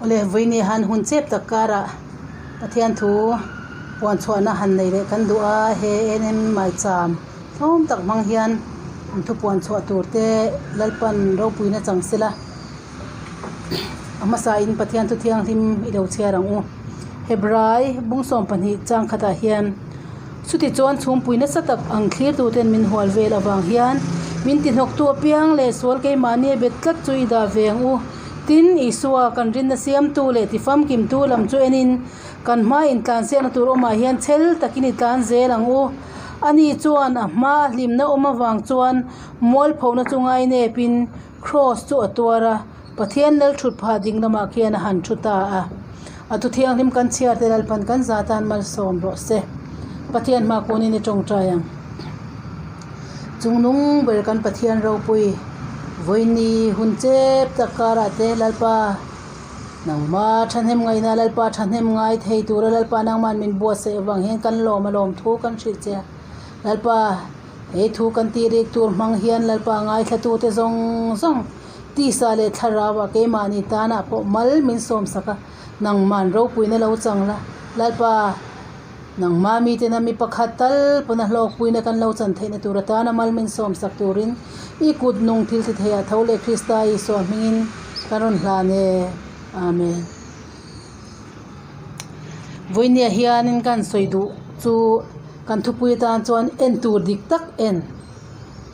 Awle vawiini han hun chep tak karah Pathian thu puan chhuahna han nei leh kan duh a, he NM maicham tlawm tak hmang hian an thu puan chhuah tur te Lalpan ropuina chang sela a hmasain Pathian thu thianghlim i lo chhiar ang u. Hebrai bung 12 chang khatah hian chuti chuan chhungpui nasa tak ang thlir tuten min hual vel avang hian min ti hnawktu apiang leh sual keimahni a bet tlat chu i dah ve ang u. Tin, Isua kan rinna siamtu leh tifamkimtu lam chu enin kan hma intlansiakna tur awmah hian chhel takin i tlan zel ang u. Ani chuan a hma a hlimna awm avang chuan mualphona chu ngainepin Kraws chu a tuar a, Pathian lal thut phah ding lamah khian a han thu ta a. A thu thianghlim kan chhiar te Lalpan kan za tan malsawm rawh se. Pathian hma kunin i tawngtai ang. Chungnung ber kan Pathian ropui vawiini hun chep tak karah te Lalpa nangma thahnem ngaihna Lalpa thahnem ngai thei tura Lalpa nangman min buatsaih avang hian kan lawm a lawm thu kan hrilh che a. Lalpa he thu kan tih rik tur hmang hian Lalpa ngaithlatute zawng zawng tisa leh thlarau ah keimahni tanah pawh mal min sawmsak a, nangman ropuina lo chang la Lalpa. Nangma miten a mi pakhat tal pawn a hlawkpuina kan lo chan theihna tur atana mal min sawmsak turin i kut nung thil ti theiah tho leh Krista Isua hmingin kan rawn hlan e. Amen. Vawinia hianin kan sawi duh chu kan thupui atan chuan en tur dik tak en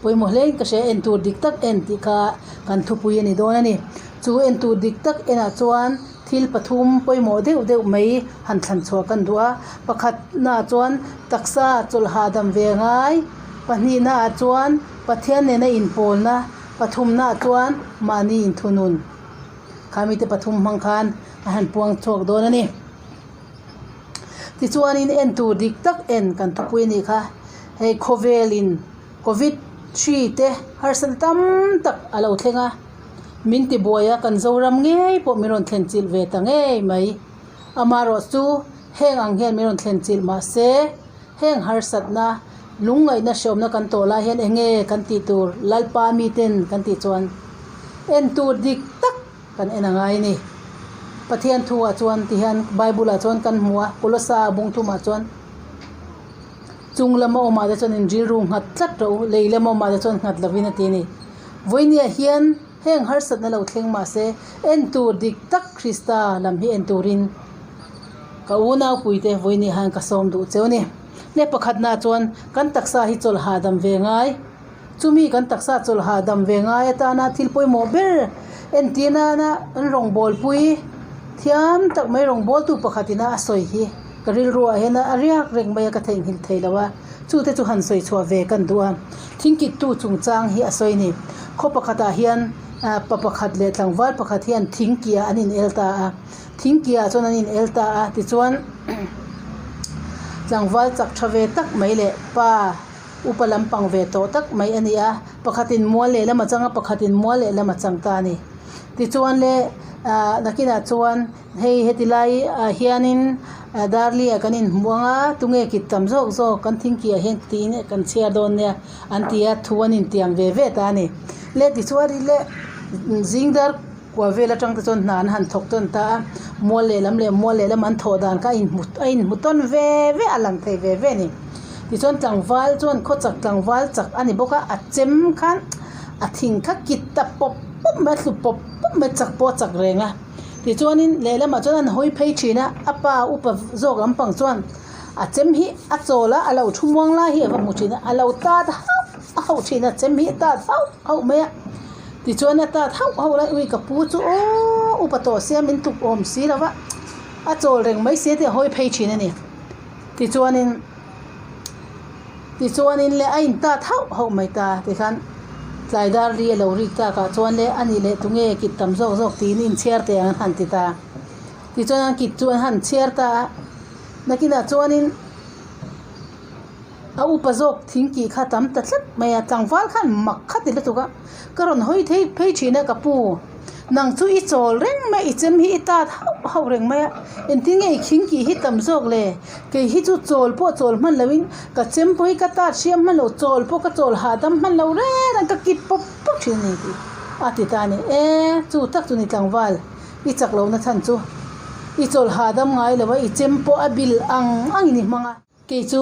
pawimawh hle in ka hria en tur dik tak en tih kha kan thupui a ni dawn a ni. Chu en tur dik tak enah chuan Thil pathum pawimawh deuh deuh mai han thlan chhuah kan duh a, pakhatnaah chuan taksa chawlh hahdam ve ngai, pahnihnaah chuan Pathian nena inpawlna, pathumnaah chuan mahni inthunun. Kha mite pathum hmang khan a han puang chhuak dawn a ni. Tichuanin en tur dik tak en kan thupui a nih kha, hei khawvelin covid hri te harsatna tam tak a lo thleng a. Min ti buai a, kan Zoram ngei pawh min rawn thlen chilh ve ta ngei mai. Amaherawh chu heng ang hian min rawn thlen chilh mah se, heng harsatna, lungngaihna hreawmna kan tawh lai hian eng nge kan tih tur Lalpa miten kan tih chuan en tur dik tak kan en a ngai a ni. Pathian thu ah chuan ti hian Bible ah chuan kan hmu a, Kolosa bungthumah chuan chung lama awmah te chuan inrilru nghat tlat rawh u, lei lama awmah te chuan nghat lovin a ti a ni. Vawinia hian heng harsatna lo thleng mah se, en tur dik tak Krista lam hi en turin ka unaupuite vawinia hian ka sawm duh cheu a ni. Le pakhatna chuan kan taksa hi chawlh hahdam ve ngai. Chumi kan taksa chawlh hahdam ve ngai atana thil pawimawh ber entir nana an rawngbawlpui thiam tak mai rawngbawltu pakhatina a sawi hi ka rilruah hian a riak reng mai a ka theihnghilh thei lo a. Chute chu han sawi chhuah ve kan duh a, thingkittu chungchang hi a sawi a ni. Khaw pakhatah hian pa pakhat leh tlangval pakhat hian thingkiah an in el ta a, thingkiah chuan an in el ta a, tichuan tlangval chak tha ve tak mai leh pa upa lampang ve tawh tak mai a ni a, pakhatin mual lehlam a chang a, pakhatin mual lehlam a chang ta a ni. Tichuan le ah nakinah chuan. Hei heti lai ah hianin darli ah kan inhmu ang a tunge kit tam zawk zawk kan thingkih ah hian tiin kan chhiar dawn nia an ti a thu an intiam ve ve ta a ni. Le tichuan i le zing dar kua vel atang te chuan hna an han thawk tawn ta a mual lehlam leh mual lehlam an thawh dan kha a inhmu a inhmu tawn ve ve a lang thei ve ve a ni. Tichuan tlangval chuan khawchak tlangval chak a ni bawk a a chem khan a thing kha kit ta pawp pawp mai a thlu pawp pawp mai a chak pawh a chak reng a. Tichuanin lehlamah chuan an hawi phei thin a, a pa upa zawk lampang chuan a chem hi a chawl a, a lo thu muang lai hi a va hmu thin a, a lo tat hauh hauh thin a, chem hi a tat hauh hauh mai a. Tichuan a tat hauh hauh lai ui ka pu chu aw upa tawh sia min tuk awm si lo va, a chawl reng mai sia tih a hawi phei thin a ni. Tichuanin Tichuanin le a intat hauh hauh mai ta tikhan tlai dar ri a lo rik takah chuan le a nih leh tunge kit tam zawk zawk tiin inchhiar teh ang an han ti ta. Tichuan an kit chu an han chhiar ta a, nakinah chuanin a upa zawk thing kih kha tam ta tlat mai a, tlangval khan mak kha ti lutuk a, ka rawn hawi thei phei thin a ka pu. Nang chu i chawl reng mai a, i chem hi i tat hauh hauh reng mai a, engtin nge i khing kih hi tam zawk le? Kei hi chu chawl pawh chawl hman loin ka chem pawh hi ka tat hriam hman lo, chawl pawh ka chawl hahdam hman lo reng a, ka kit pawp pawp thin a ni tih a ti ta a ni. E, chu tak chu ni tlangval. I chak lohna chhan chu i chawlh hahdam ngai lo a, i chem pawh a bil ang angin i hmang a. Kei chu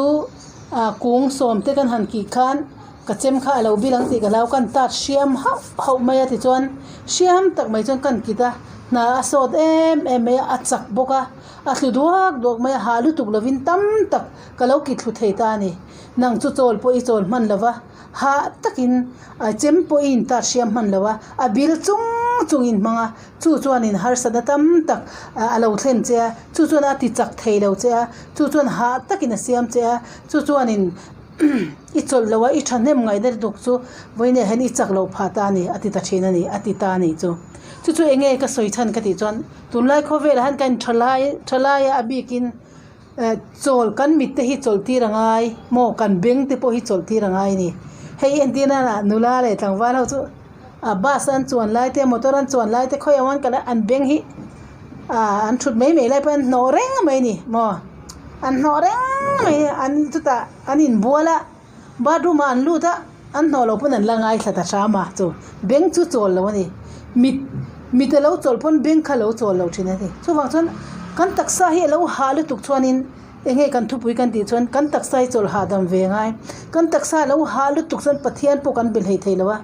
ah kung sawm te kan han kih khan ka chem kha a lo bil ang tih ka hlau, kan tat hriam hauh hauh mai a tichuan hriam tak mai chuan kan kit a, hna a sawt em em mai a, a chak bawk a, a thlu duak duak mai a, hah lutuk lovin tam tak ka lo kit thlu thei ta a ni. Nang chu chawl pawh i chawl hman lo va. Hah takin a chem pawh i intat hriam hman lo a, a bil chung chung in hmang a, chu chuanin harsatna tam tak a lo thlen che a, chu chuan a ti chak thei lo che a, chu chuan hah takin a siam che a, chu chuanin i chawlh lo a, i thahnem ngaihna lutuk chu vawiinah hian i chak loh phah ta a ni, a ti ta thin a ni, a ti ta a nih chu. Chu chu eng nge ka sawi chhan ka tih chuan tunlai khawvelah hian ka intha lai tha laia a bikin Eh chawl kan mit te hi chawlh tir a ngai maw kan beng te pawh hi chawlh tir a ngai a ni hei entir nana nula leh tlangval ho chu ah bus an chuan lai te motor an chuan lai te khawiah an kal a an beng hi ah an thut mai mai lai pawh an hnawh reng mai a ni maw an hnawh reng mai an chutah an inbual a bathroom ah an lut a an hnawh loh pawn an la ngaithla ta hram a chu beng chu chawl lo a ni mit mit a lo chawlh pawn beng kha a lo chawl lo thin a ni chuvang chuan kan taksa hi a lo hah lutuk chuanin eng nge kan thupui kan tih chuan kan taksa hi chawlh hahdam ve ngai kan taksa a lo hah lutuk chuan Pathian pawh kan be hlei thei lo a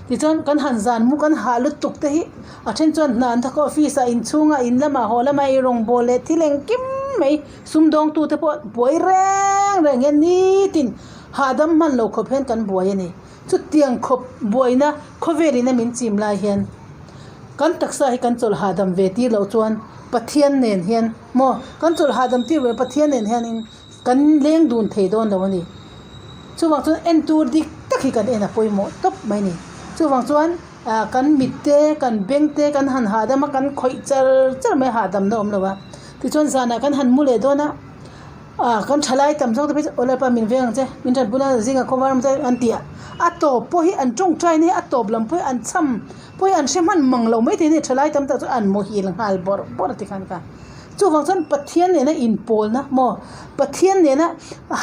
tichuan kan han zan mu kan hah lutuk te hi a then chuan hna an thawk a office ah inchhungah in lamah haw lamah eirawngbawl leh thil engkim mai. Sumdawngtute pawh buai reng reng hian nitin hahdam hman lo khawp hian kan buai a ni. Chutiang khawp buaina khawvelin a min chim lai hian kan taksa hi kan chawlh hahdam ve tir loh chuan Pathian nen hian maw kan chawlh hahdam tir ve Pathian nen hianin kan leng dun thei dawn lo a ni. Chuvang chuan en tur dik tak hi kan en a pawimawh tawp mai a ni. Chuvang chuan ah kan mit te kan beng te kan han hahdam a kan khawih char char mai a hahdamna awm lo a. Tichuan zanah kan han mu leh dawn a, ah kan thalai tam zawk te phei chu aw Lalpa min veng ang che, min tan bula zingah khaw var che an ti a, a tawp pawh hi an tawngtai na hi a tawp lam pawh hi an cham pawh hi an hre hman mang lo mai thei a ni, thalai tam tak chu an muhil nghal bawrh bawrh a ti khan ka. Chuvang chuan Pathian nena inpawlna maw Pathian nena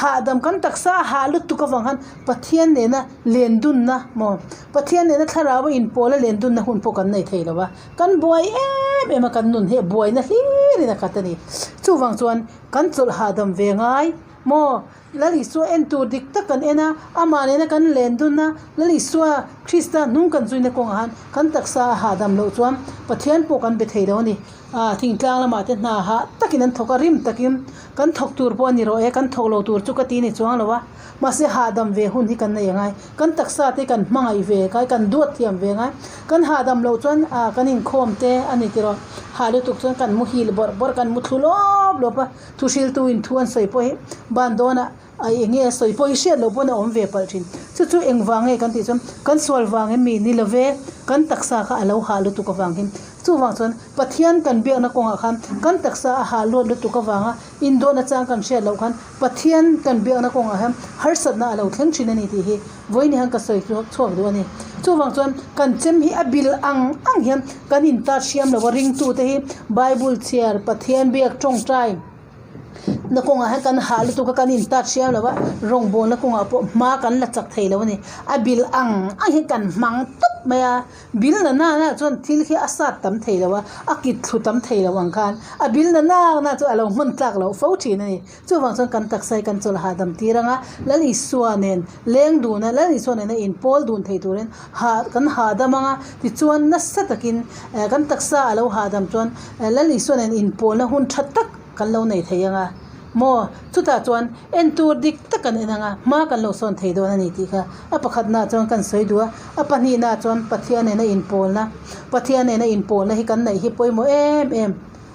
hahdam kan taksa a hah lutuk avang khan Pathian nena lendunna maw Pathian nena thlarau a inpawla lendunna hun pawh kan nei thei lo a. Kan buai em em a, kan nun hi a buaina hlir in a khat a ni. Chuvang chuan kan chawlh hahdam ve ngai maw? Lal Isua en tur dik tak kan en a, amah nena kan len dun a, Lal Isua Krista hnung kan zuina kawngah han kan taksa a hahdam loh chuan Pathian pawh kan be thei lo a ni. Ah, thingtlang lamah te hna hah takin an thawk a, rim takin kan thawk tur pawh a ni rawh e, kan thawk lo tur chu ka ti ni chuang lo a. Mahse hahdam ve hun hi kan nei angai. Kan taksa te kan hmangaih ve kai, kan duat thiam ve angai. Kan hahdam loh chuan ah kan inkhawm te a ni tiraw. Hah lutuk chuan kan muhil bawrh bawrh, kan mu thlu lawp lawp a. Thuhriltu in thu an sawi pawh hi ban dawnah a eng nge a sawi pawh hi hriat loh pawn a awm ve palh thin. Chu chu engvang nge kan tih chuan kan sual vang em mi ni love, kan taksa kha a lo hah lutuk avang hin. Chuvang chuan Pathian kan biakna kawngah khan kan taksa a hah luat lutuk avanga indawhna chang kan hriat loh khan Pathian kan biakna kawngah hian harsatna a lo thleng thin a ni tih hi vawiin hian ka sawi chhuak duh a ni. Chuvang chuan kan chem hi a bil ang ang hian kan intat hriam lo a, ringtute hi Bible chhiar, Pathian biak tawngtai na kawngah hian kan hah lutuk a, kan intat hriam lo a, rawngbawlna kawngah pawh hma kan la chak thei lo a ni. A bil ang ang hian kan hmang tawp mai a. Bil na na na chuan thil khi a sat tam thei lo a, a kit thlu tam thei lo ang khan a bil na na na chu a lo hman tlak loh fo thin a ni. Chuvang chuan kan taksa hi kan chawlh hahdam tir ang a, Lal Isua nen leng dun a, Lal Isua nena inpawl dun thei turin hah kan hahdam ang a, tichuan nasa takin kan taksa a lo hahdam chuan Lal Isua nen inpawlna hun tha tak kan lo nei thei ang a maw? Chutah chuan en tur dik tak kan en ang a, hma kan lo sawn thei dawn a ni tih kha a pakhatnaah chuan kan sawi duh a, a pahnihnaah chuan Pathian nena inpawlna, Pathian nena inpawlna hi kan neih hi pawimawh em em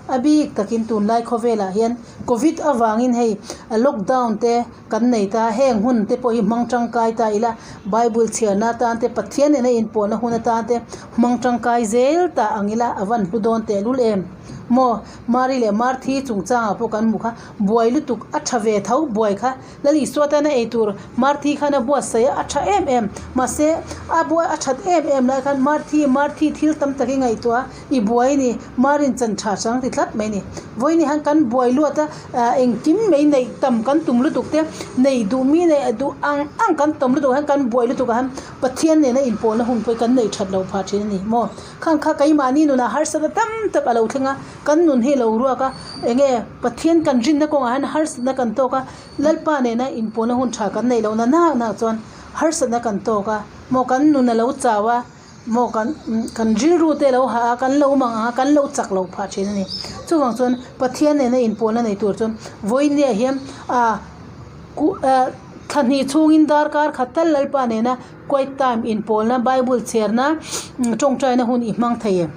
a bik takin tunlai khawvelah hian Covid avangin hei lockdown te kan nei ta, heng hun te pawh hi hmang tangkai ta ila Bible chhiarna atan te Pathian nena inpawlna hun atan te hmang tangkai zel ta ang ila a van hlu dawn tehlul em. Maw? Mari leh Marthi chungchangah pawh kan hmuh kha buai lutuk a tha ve tho buai kha Lal Isua tana ei tur Marthi khan a buatsaih a, a tha em em. Mahse, a buai a that em em lai khan Marthi, Marthi thil tam tak i ngaihtuah a, i buai a ni, Marin chan tha chang ti tlat mai a ni. Vawiin hian kan buai luat a, engkim mai neih tam kan tum lutuk te, nei duh mi neih duh ang ang kan tam lutuk hian kan buai lutuk ah hian Pathian nena inpawlna hun pawh hi kan neih that loh phah thin a ni maw? Khang kha keimahni nunah harsatna tam tak a lo thleng a, kan nun hi a lo ruak a, eng nge Pathian kan rinna kawngah hian harsatna kan tawk a, Lalpa nena inpawlna hun tha kan neih lohna nak nak chuan harsatna kan tawk a, maw kan nun a lo chau a, maw kan kan rilru te a lo hah a, kan lo mang ang a, kan lo chak loh phah thin a ni. Chuvang chuan Pathian nena inpawlna nei tur chuan vawinia hian ah Thla hnih chhungin darkar khat tal Lalpa nena quiet time inpawlna Bible chhiarna tawngtaina hun i hmang thei em?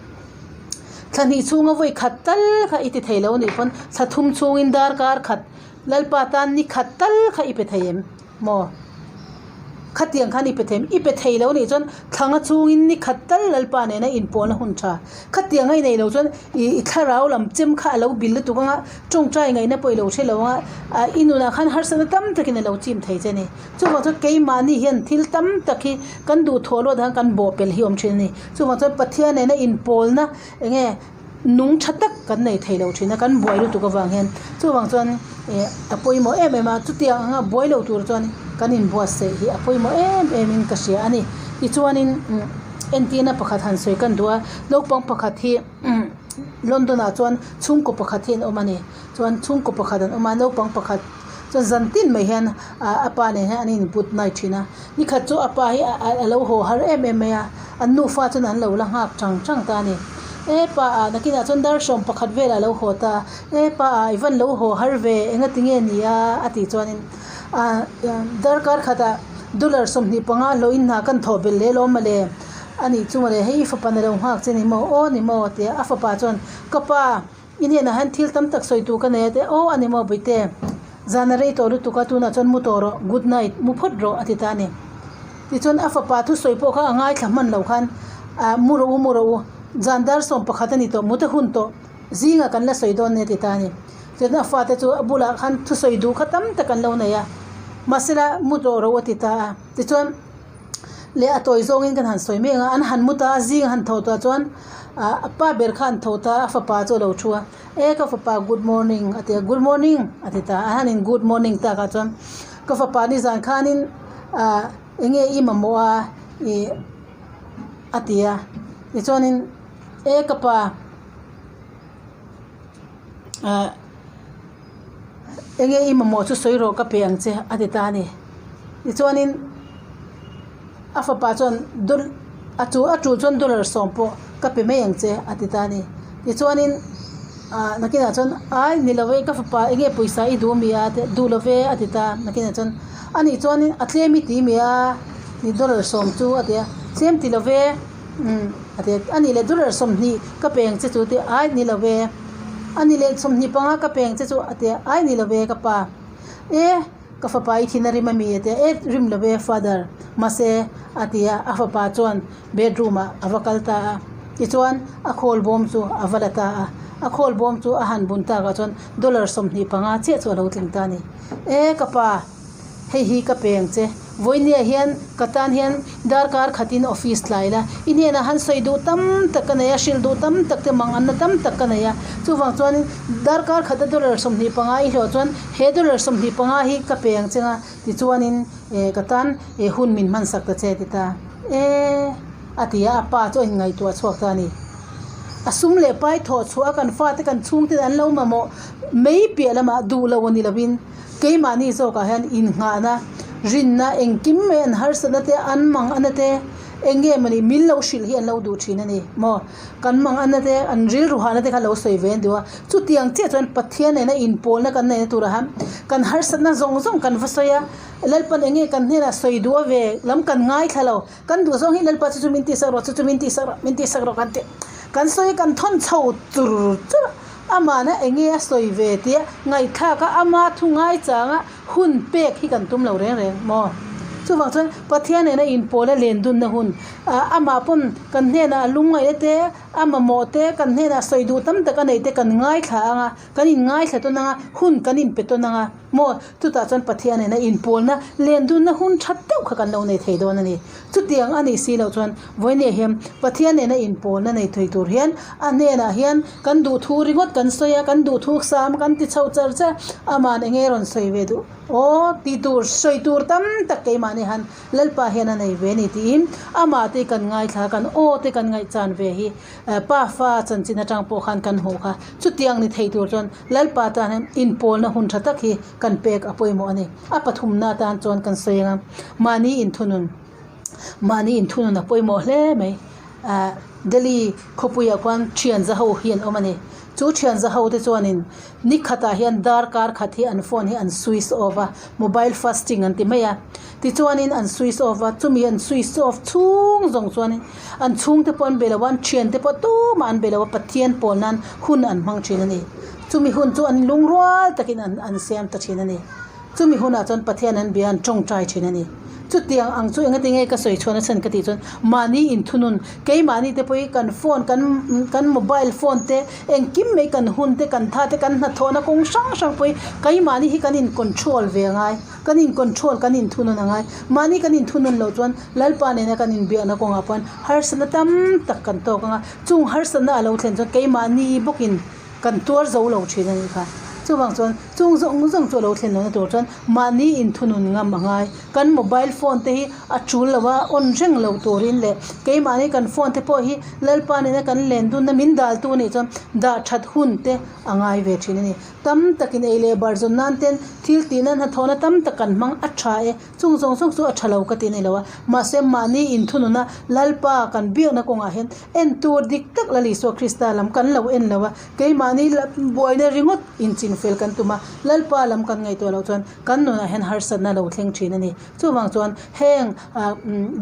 Thla hnih chhunga vawi khat tal kha i ti thei lo anih pawn thla thum chhungin darkar khat Lalpa tan ni khat tal kha i pe thei em? Maw? Khatiang khan i pe thei em? I pe thei lo anih chuan thla nga chhungin ni khat tal Lalpa nena inpawlna hun tha. Khatiang a i neih loh chuan i thlarau lam chem kha a lo bil lutuk anga tawngtai ngaihna pawh i lo hre lo anga ah i nunah khan harsatna tam takin a lo chim thei che a ni. Chuvang chuan keimahni hian thil tam tak hi kan duhthawh luat ang kan bawhpelh hi a awm thin a ni. Chuvang chuan Pathian nena inpawlna eng nge nung tha tak kan nei thei lo thin a kan buai lutuk avang hian chuvang chuan ih a pawimawh em em a chutiang anga buai lo tur chuan kan inbuatsaih hi a pawimawh em em in ka hria a ni. Tichuanin umm. Entirna pakhat han sawi kan duh a, naupang pakhat hi London ah chuan chhungkaw pakhat hi an awm a ni. Chuan chhungkaw pakhat an awm a, naupang pakhat chuan zan tin mai hian ah a pa nen hian an in good night thin a. Nikhat chu a pa hi a lo haw har em em mai a, an nufa chuan an lo la nghak tang tang ta a ni. E pa ah nakinah chuan darhsawm pakhat velah a lo haw ta a, e pa ah i van lo haw har ve engati nge ni a a tih chuanin ah darkar khatah Dollar 25 hlawhin hna kan thawh belh leh lawm mawle. A nih chu mawle, hei i fapa na lo nghak che ni maw? Aw ni maw? tia a fapa chuan, Ka pa, i hnenah hian thil tam tak sawi tur ka nei a tia, Aw a ni maw Buite, zan a rei tawh lutuk a, tunah chuan mu tawh rawh, good night, mu phawt rawh a ti ta a ni. Tichuan a fapa thusawi pawh kha a ngaithla hman lo khan, Ah mu rawh u, mu rawh u, zan dar 11 a ni tawh, mut a hun tawh, zingah kan la sawi dawn nia a ti ta a ni. Chuan a fate chu a bulah khan thusawi duh kha tam tak an lo nei a, mahsela mu tawh ro a ti ta a. Tichuan leh a tawi zawngin kan han sawi mek ang a, an han mu ta a, zing han tho tawh chuan ah a pa ber kha an tho ta a, a fapa chu a lo thu a, e ka fapa good morning a ti a, good morning a ti ta a, an han in good morning takah chuan ka fapa nizan khanin ah eng nge i mamawh a ih a ti a, tichuanin e ka pa. Ahh enge i mamawh chu sawi rawh ka pe ang che a ti ta a ni tichuanin a fapa chuan dawl a chu a tul chuan dollar sawm pawh ka pe mai ang che a ti ta a ni tichuanin ah nakinah chuan ai ni lo e ka fapa enge pawisa i duh ami a duh lo ve a ti ta a nakinah chuan anih chuanin a tlem i ti mi a dollar sawm chu a ti a tlem ti lo ve. Umm a ti a, anih leh dollar 20 ka pe ang che chu ti a, ai ni lo ve, anih leh 25 ka pe ang che chu a ti a, ai ni lo ve ka pa, e ka fapa i thin a rim ami a ti a, e rim lo ve father mahse a ti a, a fapa chuan bedroom ah a va kal ta a, tichuan a khawl bawm chu a va la ta a, a khawl bawm chu a han bun takah chuan dollar 25 chiah chu a lo tling ta a ni, e ka pa. Hei hi ka pe ang che. Vawinia hian ka tan hian darkar khatin office tlai la. I hnenah han sawi duh tam tak ka nei a, hrilh duh tam tak te mang anna tam tak ka nei a. Chuvang chuanin darkar khata dollar 25 i hlawh chuan he dollar 25 hi ka pe ang che nga tichuanin eh ka tan eh hun min hmansak ta che ti ta. E a ti a, a pa chu a inngaihtuah chhuak ta a ni. A sum leh pai thawh chhuah a kan fate kan chhungte an lo mamawh mai piah lamah duh lo a ni lovin. Keimahni zawkah hian innghahna, rinna, engkim mai an harsatna te, an mang ana te, eng nge mawni min lo hrilh hi an lo duh thin a ni maw? Kan mang ana te, an rilru hahna te kha lo sawi ve an duh a. Chutiang chiah chuan Pathian nena inpawlna kan neihna turah hian kan harsatna zawng zawng kan va sawi a, Lalpan eng nge kan hnenah sawi duh a ve lam kan ngaithla lo. Kan duh zawng hi Lalpa chu chu min tihsak rawh, chu chu min tihsak rawh, min tihsak rawh kan ti. Kan sawi kan thawn chho chur chur a. Amahna eng nge a sawi ve tia ngaihthlak a, ama thu ngaichanga hun pek hi kan tum lo reng reng maw? Chuvang chuan Pathian nena inpawla len dunna hun, amah pawn kan hnenah a lungngaihna te, A mamawh te kan hnenah sawi duh tam tak a neih te kan ngaithla ang a, kan inngaithla tawn ang a, hun kan inpe tawn ang a maw? Chutah chuan Pathian nena inpawlna lendunna hun tha deuh kha kan lo nei thei dawn a ni. Chutiang a nih si loh chuan vawinia hian Pathian nena inpawlna nei thei tur hian a hnenah hian kan duhthu ringawt kan sawi a, kan duhthu sam kan ti chho char char a, ama'n enge rawn sawi ve duh aw tih tur sawi tur tam tak keimahni han Lalpa hian a nei ve a ni tiin amah te kan ngaithla kan aw te kan ngaihchan ve hi pa fa chanchin atang pawh khan kan hmuh kha. Chutiang ni thei tur chuan Lalpa tan hian inpawlna hun tha tak hi kan pek a pawimawh a ni. A pathumna atan chuan kan sawi ang a, mahni inthunun mahni inthunun a pawimawh hle mai. Ahh Delhi khawpuiah khuan thian za ho hi an awm a ni. Chu thian za ho te chuanin ni khatah hian darkar khat hi an phone hi an switch off a, mobile fasting an ti mai a. Tichuanin an switch off a, chumi an switch off chhung zawng chuanin an chhungte pawh an be lo a, an thiante pawh tumah an be lo a, Pathian pawl nan hun an hmang thin a ni. Chumi hun chu an lungrual takin an an siam ta thin a ni. Chumi hunah chuan Pathian an bia an tawngtai thin a ni. Chutiang ang chu engati nge ka sawi chhuahna chhan ka tih chuan mahni inthunun, keimahni te pawh hi kan phone kan kan mobile phone te engkim mai kan hun te kan tha te kan hnathawhna kawng hrang hrang pawh hi keimahni hi kan in control ve a ngai. Kan in control kan inthunun a ngai. Mahni kan inthunun loh chuan Lalpa nena kan inbiakna kawngah pawh harsatna tam tak kan tawk ang a, chung harsatna a lo thlen chuan keimahni bawkin kan tuar zo lo thin a nih kha. Chuvang chuan chung zawng zawng chu a lo thlen lohna tur chuan mahni inthunun ngam a ngai. Kan mobile phone te hi a tul lo a, on reng lo turin leh keimahni kan phone te pawh hi Lalpa nena kan len dunna min daltu a nih chuan dah that hun te a ngai ve thin a ni. Tam takin ei leh bar zawn nan ten thil tihna hnathawhna tam tak kan hmang a tha e, chung zawng zawng chu a tha lo ka ti a ni lo a, mahse mahni inthununa Lalpa kan biakna kawngah hian en tur dik tak Lal Isua Krista lam kan lo en lo a, keimahni buaina ringawt inchinfel kan tum a, Lalpa lam kan ngaihtuah loh chuan kan nunah hian harsatna lo thleng thin a ni. Chuvang chuan heng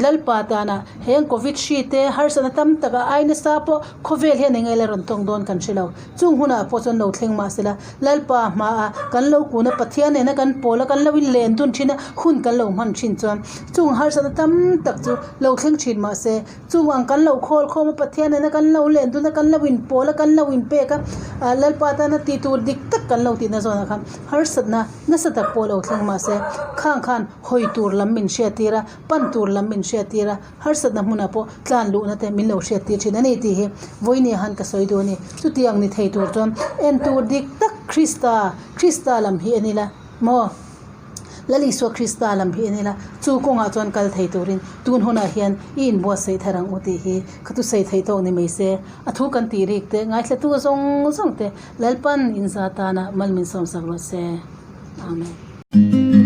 Lalpa tana heng Covid hri te harsatna tam tak a ai nasa pawh khawvel hian eng nge la rawn tawng dawn kan hre lo. Chung hunah pawh chuan lo thleng mahse la Lalpa hmaa kan lo kun a Pathian nena kan pawl a kan lo in len dun thin a hun kan lo hman thin chuan chung harsatna tam tak chu lo thleng thin mahse chung ang kan lo khawl khawm a Pathian nena kan lo len dun a kan lo in pawl a kan lo in pek a Lalpa tana tih tur dik tak kan lo tihna zawnah khan harsatna Nasa tak pawh lo thleng mahse, khang khan hawi tur lam min hriattir a, pan tur lam min hriattir a, harsatna hmunah pawh tlan luhna te min lo hriattir thin a ni tih hi vawinia han ka sawi duh a ni. Chutiang ni thei tur chuan en tur dik tak Krista, Krista lam hi en ila maw? Lal Isua Krista lam hi en ila, chu kawngah chuan kal thei turin tun hunah hian i inbuatsaih thar ang u tih hi ka thusawi theih tawk ni mai se. A thu kan tih rik te, ngaithlatu zawng zawng te Lalpan inza tana mal min sawmsak rawh se. Amen.